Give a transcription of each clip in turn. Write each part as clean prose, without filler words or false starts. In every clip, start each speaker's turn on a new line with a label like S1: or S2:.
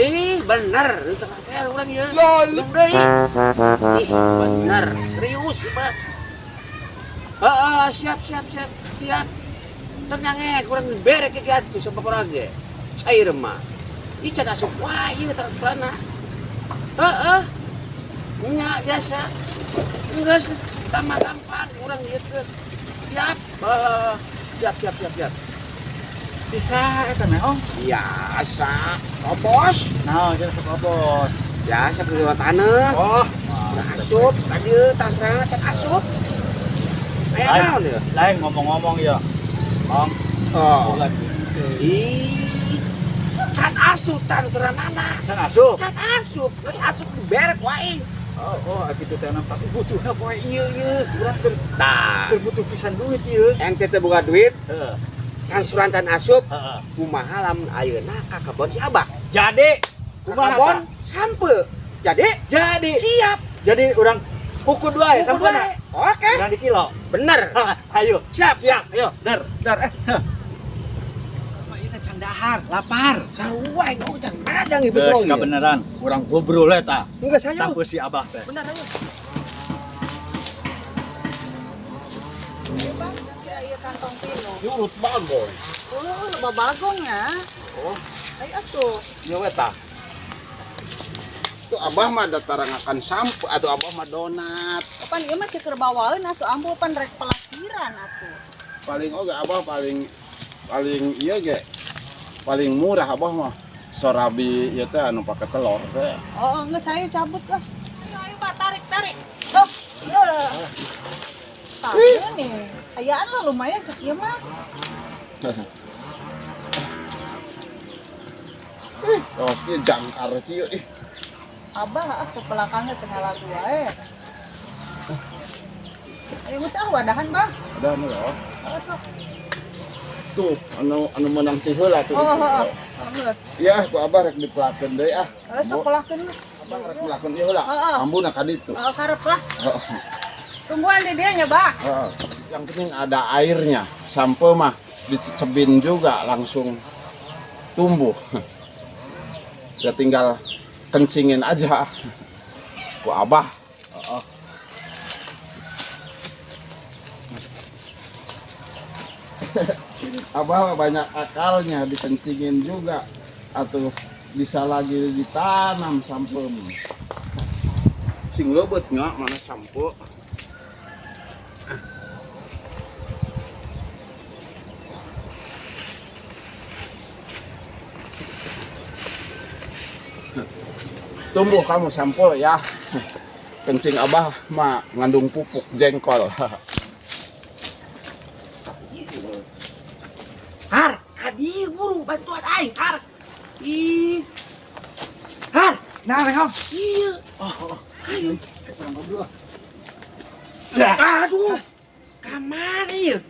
S1: Ih, bener, itu transfer urang ieu. Lol. Deui. Ih, bener, serius ieu mah. Heeh, siap siap siap siap. Tenang kurang berek ke atuh sama kurang ge. Cair mah. Ih, can asup wae ieu transferna. Heeh. Nya biasa. Geus geus tambah gampang urang ieu teh. Siap. Heeh. Siap siap siap siap.
S2: Bisa eta mah, Om.
S1: Biasa. Obos.
S2: Nah, jelas sok obos.
S1: Biasa kedua tanah.
S2: Oh,
S1: Asup, tadi transferna can asup. Aya naon ieu?
S2: Lain ngomong-ngomong ya. Om,
S1: Oh.
S2: lagi.
S1: Ih. Can asup transferanana.
S2: Can asup.
S1: Can asup, geus asup berek wae.
S2: Oh, oh, gitu teh nampak butuhna poe ieu ieu, urang keur
S1: Tah,
S2: keur butuh pisan duit ieu.
S1: Ente teh boga duit,
S2: Heeh.
S1: transferan can asup,
S2: Heeh.
S1: kumaha lamun ayeuna ka kebon si Abah.
S2: Jadi,
S1: Ka
S2: kumaha
S1: kebon
S2: tah?
S1: sampe. Jadi
S2: Jadi,
S1: siap.
S2: jadi urang ukur dua ya
S1: Ukur
S2: sampeu.
S1: wae. Oke,
S2: Urang di kilo.
S1: bener.
S2: Ayo,
S1: Siap,
S2: siap, ayo, der, der eh. Ieu teh can dahar, lapar.
S1: Sarua aing oh can madang ieu
S2: Geus
S1: betul.
S2: kabeneran, urang ngobrol eta.
S1: Enggak saya.
S2: Sampai si Abah teh.
S1: Benar ayo.
S3: Iya, Bang. Ya, iya kantong pino.
S1: Yurut bagong.
S3: Oh, loba bagong ya.
S1: Oh,
S3: Ayo atuh.
S1: ieu we tah.
S4: Tuh abah mah datarangakan sampo atau abah mah donat.
S3: Kapan ieu mah ceker bawaeun atuh ambu pan rek pelakiran atuh.
S4: Paling oge abah paling paling iya ge. Paling murah abah mah. Sorabi ieu teh anu pake telur teh.
S3: Oh, enggak saya cabut lah. Ayo, ayo Pak, tarik, tarik. Oh, eh. Tarik nih. Ayaan lah lumayan cek ieu mah.
S4: Oh, ieu jangkar kieu ih.
S3: Abah ah ke belakangnya tengah lagu wae. Ayo geus ah wadahan, Bang.
S4: Ada anu ya.
S3: Oh, sok.
S4: Tuh, anu anu menang ti heula tuh.
S3: Oh, oh, oh. Oh, geus.
S4: Iya, ku abah rek dipelakeun deui ah.
S3: Oh, sok pelakeun lah.
S4: Abah rek pelakeun ieu heula.
S3: Heeh.
S4: Ambuna ka ditu.
S3: Oh, karep lah.
S4: Heeh.
S3: Tungguan di dia nya, Bah.
S4: Heeh. Yang penting ada airnya. Sampo mah dicecebin juga langsung tumbuh. Ya tinggal kencingin aja. Ku abah. Heeh. Abah mah banyak akalnya, dikencingin juga atau bisa lagi ditanam sampo. Sing leubet nya mana sampo. Tumbuh kamu sampul ya. Kencing abah mah ngandung pupuk jengkol.
S1: Har, adi buru bantuan aing, har. Ih. Har,
S2: Nah, Om.
S1: iya.
S2: Oh, oh.
S1: Ayo.
S2: Urang ngobrol.
S1: Aduh. Kamari ieu?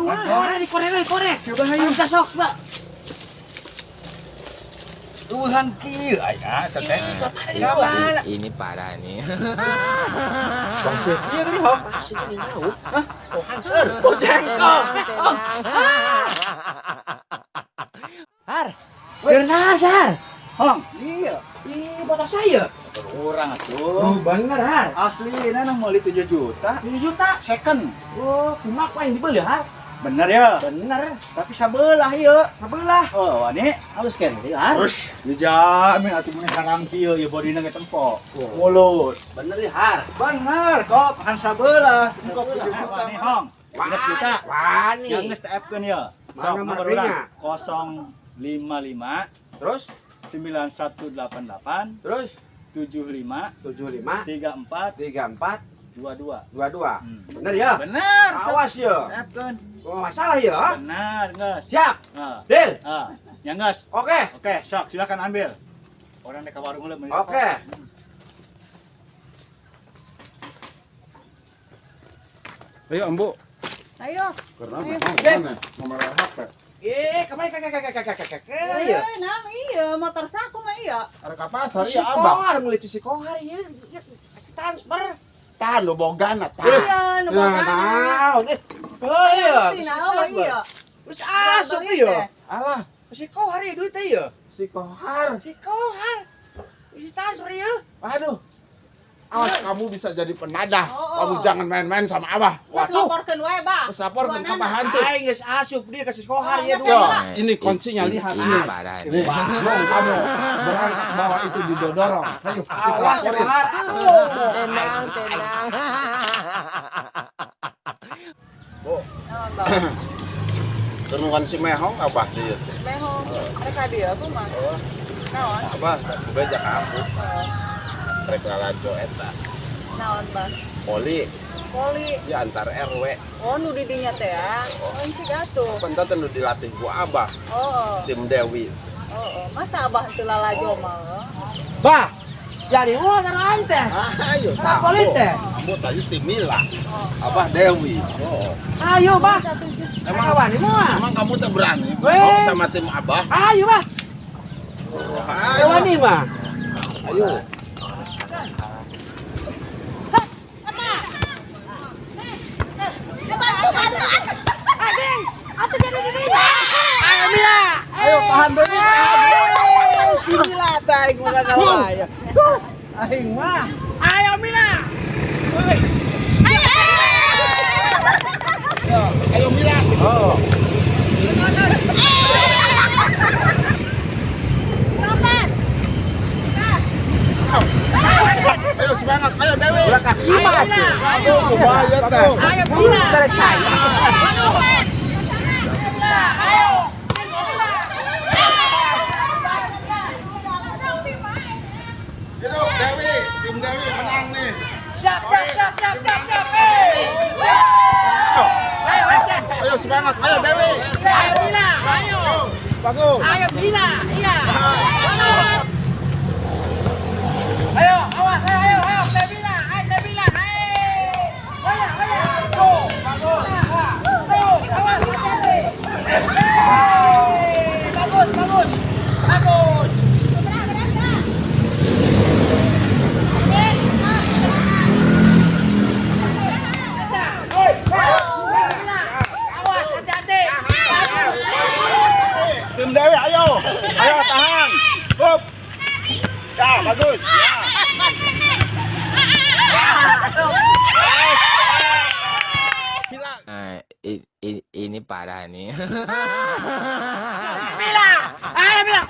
S1: Wah, ora di korek we, korek.
S2: Coba ayo.
S1: Ayo sok, Mbak.
S2: Tuhan kieu aya eta teh.
S1: Ih, kamari kamana?
S5: Ini parah nih.
S2: Iya tadi, Hong.
S1: Masih ini mau. Hah? Oh, hanser.
S2: Oh, jengkol.
S1: Har. Gernas, Har.
S2: Hong, iya.
S1: Ih, motor saya.
S2: Urang atuh.
S1: Oh, bener, Har.
S2: Asli nang meuli 7 juta.
S1: 7 juta.
S2: Second.
S1: Oh, kumaha ku aing dibeli, Har?
S2: Bener ya?
S1: Bener.
S2: Tapi sabelah ieu.
S1: Sabelah.
S2: Oh, wani.
S1: Halus kan, Har.
S2: Terus dijamin atuh mun harang kieu ieu bodina ge tempo.
S1: Oh.
S2: Mulus.
S1: Bener ya, Har.
S2: Bener kok, han sabelah. Kok 7 juta nih, Hong. 6 juta.
S1: Wani.
S2: Yang geus TF-keun ya.
S1: Mana
S2: Sok nomor
S1: HP-nya?
S2: urang 055
S1: Terus
S2: 9188
S1: terus
S2: 75
S1: 75
S2: 34
S1: 34
S2: 22.
S1: 22.
S2: Hmm.
S1: Bener ya?
S2: Bener.
S1: Awas ya.
S2: TF-keun.
S1: Oh, masalah ya.
S2: Benar, geus.
S1: Siap.
S2: Nah,
S1: Deal.
S2: ah, ya geus.
S1: Oke.
S2: Oke, sok silakan ambil. Orang dek ka warung heula meuli
S1: Oke.
S2: rokok.
S4: Ayo ambu.
S3: Ayo.
S4: Karena
S3: Ayo.
S4: mana? Nomor HP.
S1: Eh, kemarin kakak kakak kakak kakak kakak ya.
S3: Eh, nah iya, motor saku mah iya.
S4: Ada ka pasar
S1: Si
S4: ya abah.
S1: Kohar mulai si Kohar ya, ya, transfer.
S4: Tah nu bogana tah.
S3: Iya, nu bogana.
S1: Nah, eh. Oh iya,
S3: Nah, oh iya.
S1: Terus asup iya.
S4: Alah,
S1: Si Kohar ya duit iya.
S4: Si Kohar.
S1: Si Kohar. Isi transfer ya.
S4: Aduh. Awas kamu bisa jadi penadah.
S3: Oh.
S4: Kamu jangan main-main sama Abah.
S3: Geus laporkeun wae, Bah.
S4: Terus laporkeun ka Bah Hansip.
S1: Aing geus asup dia ka si Kohar ya
S3: Oh,
S1: dua.
S4: Ya, ini kuncinya lihat ini.
S2: Parah
S4: Ini, mau kamu berangkat bawa itu didorong. Ayo, kita
S1: Awas ya
S4: laporin.
S1: Kohar. Aduh.
S2: Tenang, tenang.
S4: Bu,
S3: Naon, Bah?
S4: Tenungan si Mehong Abah dia teh.
S3: Mehong. Mereka dia aku mah.
S4: Oh,
S3: Naon?
S4: Abah, beja ka aku.
S3: Oh,
S4: Rek lalajo eta.
S3: naon, Bah?
S4: Poli,
S3: Poli.
S4: ya antar RW.
S3: Oh, nu di dinya teh ya. Oh, cik atuh.
S4: Pentas nu dilatih ku Abah,
S3: Oh,
S4: tim Dewi.
S3: oh, oh. Masa Abah teu lalajo mah?
S1: Bah. Jadi mau taruhan teh.
S4: Ayo,
S1: Ah, poli teh.
S4: Ambo tadi tim Mila,
S3: Oh.
S4: Abah Dewi. Oh.
S1: Ayo, Bah.
S3: Satu cik.
S4: Emang
S1: Kawan moal.
S4: emang kamu tuh berani
S1: Weh.
S4: mau sama tim Abah?
S1: Ayo, Bah.
S4: Ayo.
S1: Wani mah.
S4: Ayo.
S3: Bantu, bantu. Ading, atuh jadi di dinya.
S1: Ayo Mila.
S4: Ayo tahan dulu.
S1: Si Mila teh aing mah kawaya. Aing mah. Ayo Mila.
S4: Ayo Mila.
S1: Oh.
S4: Ayo semangat, ayo Dewi.
S1: Ulah kasih mah atuh.
S4: Aduh, bahaya teh.
S1: Ayo Mila. Percaya. Ayo.
S4: Hidup Dewi, tim Dewi menang nih.
S1: Siap, siap, siap, siap, siap, siap. Ayo, ayo.
S4: Ayo semangat, ayo Dewi.
S1: Ayo Mila, ayo.
S4: Bagus.
S1: Ayo Mila, iya. Ayo, awas, ayo, ayo, ayo, Teh Mila, ayo Teh Mila, ayo. Ayo, ayo. Go, bagus. Go, awas, hati-hati. Bagus, bagus. Bagus. Awas, hati-hati.
S4: Tim Dewi, ayo. Ayo tahan. Hup. Ya, bagus. Ya. Mila.
S2: Ini parah nih.
S1: Mila, ayo Mila.